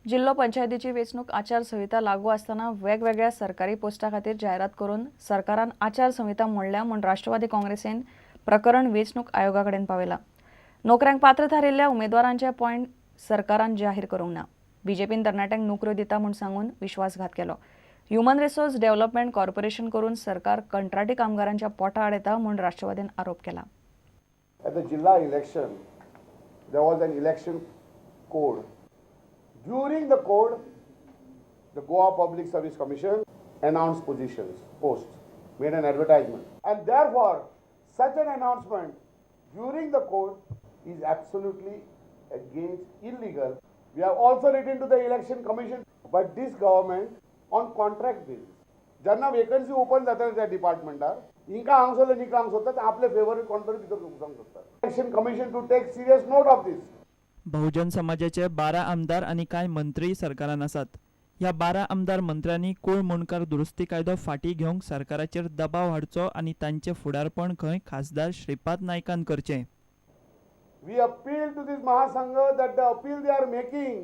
जिल्लो पंचायतीची वेंचणूक आचारसंहिता लागू आसतना वेगवेगळ्या सरकारी पोस्टा खातीर जायरात करून सरकारान आचारसंहिता मोडल्या म्हूण राष्ट्रवादी काँग्रेसीन प्रकरण वेंचणूक आयोगा कडेन पावयलां. नोकऱ्यांक पात्र थारिल्ल्या उमेदवारांचे पॉयंट सरकारान जाहीर करूंक ना. बीजेपीन तरणाट्यांक नोकऱ्यो दिता म्हूण सांगून विश्वासघात केलो. ह्युमन रिसोर्स डेव्हलपमेंट कॉर्पोरेशन करून सरकार कंत्राटी कामगारांच्या पोटा आड येता म्हूण राष्ट्रवादीन आरोप केला. At the Jilla election, there was an election code. During the code, the Goa Public Service Commission announced positions, posts, made an advertisement. And therefore, such an announcement during the code is absolutely against illegal. We have also written to the Election Commission, but this government on contract basis. जेन्ना vacancy open जाता त्या डिपार्टमेंटार हिंका हांग सोदले निका हांग सोदतात आपले favourite कोण तरी भितर घुसोवंक सोदतात. Election Commission to take serious note of this. Bahujan समाजाचे 12 आमदार आनी कांय मंत्रीय सरकारान आसात. ह्या 12 आमदार मंत्र्यांनी कूळ मुंडकार दुरुस्ती कायदो फाटीं घेवंक सरकाराचेर दबाव हाडचो आनी तांचें फुडारपण खंय खासदार श्रीपाद नायकान करचें. We appeal to this Mahasangha that the appeal they are making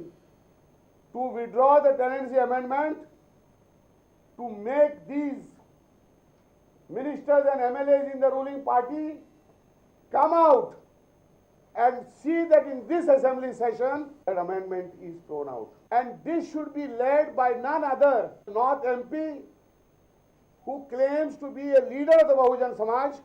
to withdraw the tenancy amendment, to make these ministers and MLAs in the ruling party come out and see that in this assembly session that amendment is thrown out. And this should be led by none other, North MP who claims to be a leader of the Bahujan Samaj,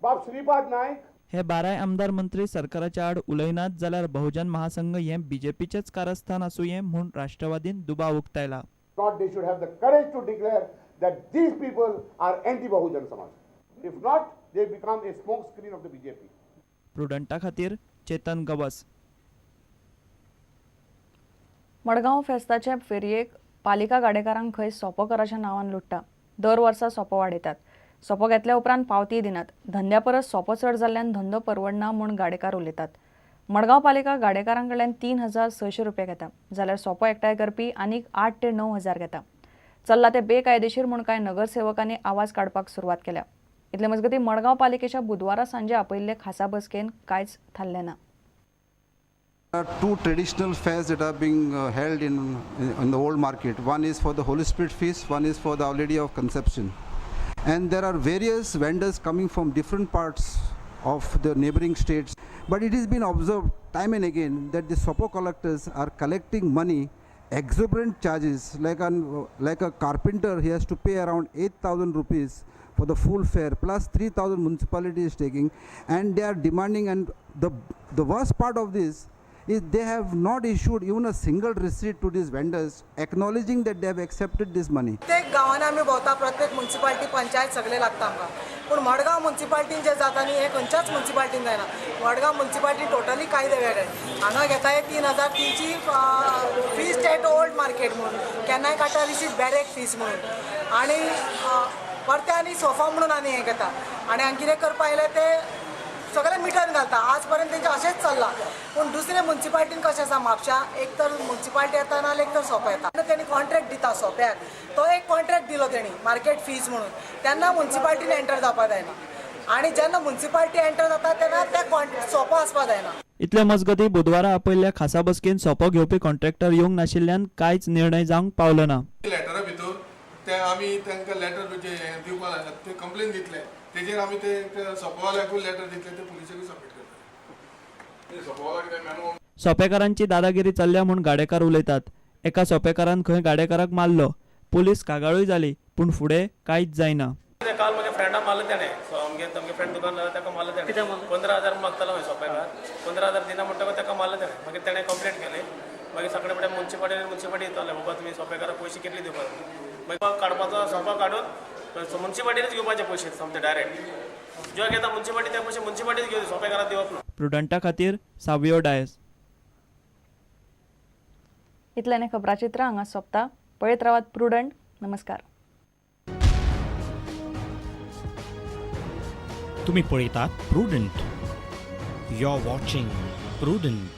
Bab Shripad Naik. हे 12 आमदार मंत्री सरकाराच्या आड उलयनात जाल्यार बहुजन महासंघ हें बीजेपीचेंच कारस्थान आसुये म्हूण राष्ट्रवादीन दुबाव उक्तायला. Not they should have the courage to declare that these people are anti-Bahujan Samaj. If not, they become a smoke screen of the BJP. प्रुडंटा खातीर चेतन गवस. मडगांव फेस्ताचे फेरयेक पालिका गाडेकारांक खंय सोपो कराच्या नांवान लुट्टा. दर वर्सा सोपो वाडयतात. सोपो घेतल्या उपरांत पावतीय दिनात. धंद्या परस सोपो चड जाल्ल्यान धंदो परवडना म्हूण गाडेकार उलयतात. मडगांव पालिका गाडेकारां कडल्यान 3600 रुपया घेता, जाल्यार सोपो एकठांय करपी आनीक 8 ते 9 हजार घेता. चल्ला ते बेकायदेशीर म्हूण कांय नगरसेवकांनी आवाज काडपाक सुरवात केल्या. इतले मजगतीं मडगांव पालिकेच्या बुधवारा सांजे आपयल्ले खासा बसकेन कांयच थारलें ना. There are two traditional fairs that are being held in the old market. One is for the Holy Spirit feast, one is for the Our Lady of Conception. And there are various vendors coming from different parts of the neighboring states. But it has been observed time and again that the sopo collectors are collecting money, exorbitant charges, like a carpenter, he has to pay around 8,000 rupees for the full fare, plus 3,000 municipality is taking, and they are demanding. And the worst part of this is they have not issued even a single receipt to these vendors acknowledging that they have accepted this money. प्रत्येक गांवांनी आमी भोंवता, प्रत्येक municipality panchayat सगळे लागता आमकां, पूण मडगांव मुन्सिपाल्टीन जें जाता न्ही हें खंयच्याच मुन्सिपाल्टीन जायना. मडगांव मुन्सिपाल्टी टोटली कायदे वेगळे. हांगा घेता हे 3000 तेंची फीस एट ओल्ड मार्केट म्हणून, केन्नाय काडटा रिसीट बॅरेक फीस म्हणून, आनी परते आनी सोफा म्हणून आनी हें घेता. आनी हांगा कितें करपा आयलें ते सगळें मिटर घालता. आज पर्यंत तेंचें अशेंच चल्लां. पूण दुसरे मुन्सिपाल्टीन कशें आसा, म्हापश्यां एक तर मुन्सिपाल्टी येता नाल्यार एक तर सोपो येता. तेणी कॉन्ट्रॅक्ट दिता सोप्याक, तो एक कॉन्ट्रॅक्ट दिलो तेणी मार्केट फीज म्हणून, तेन्ना मुन्सिपाल्टीन एंटर जावपा जायना, आनी जेन्ना मुन्सिपाल्टी एंटर जाता तेन्ना ते सोपो आसपा जायना. इतले मजगतीं बुधवारा आपयल्ल्या खासा बसकेन सोपो घेवपी कॉन्ट्रॅक्टर येवंक नाशिल्ल्यान कांयच निर्णय जावंक पावलो ना. लेटरा भितर ते आमी तांकां लेटर जे दिवपाक ते कंप्लेन दितले, तेजेर आमी ते सोपोवाल्याकूय लेटर दितले, ते पुलिसाकूय सबमीट करतले. सोपोवाल्याक सोपेकारांची दादागिरी चल्ल्या म्हूण गाडेकार उलयतात. एका सोपेकारान खंय गाडेकाराक मारलो. पुलीस कागाळूय जाली, पूण फुडें कांयच जायना. काल म्हज्या फ्रेंडा मारलें तेणें. सो आमगे आमगे फ्रेंड दुकान जाल्यार ताका मारलें तेणें. 15,000 मागतालो खंय सोपेकार, 15,000 दिना म्हणटकच ताका मारलें तेणें. मागीर तेणें कंप्लेंट केली. मागीर सगळे फुडें मुन्सिपाल्टी येताले, बाबा तुमी सोपेकाराक पयशे कितले दिवपाक. मागीर काडपाचो सोपा काडून मुन्सिपाल्टीनच घेवपाचे पयशे सामके डायरेक्ट. जे घेता मुन्सिपाल्टी ते पयशे मुन्सिपाल्टीच घेवचे, सोपेकाराक दिवप ना. प्रुडंटा खातीर सावियो डायस. इतल्यान खबराचित्र हांगा सोंपता. पळयत रावात प्रुडंट. नमस्कार. तुम्ही पळयतात Prudent. You are watching Prudent.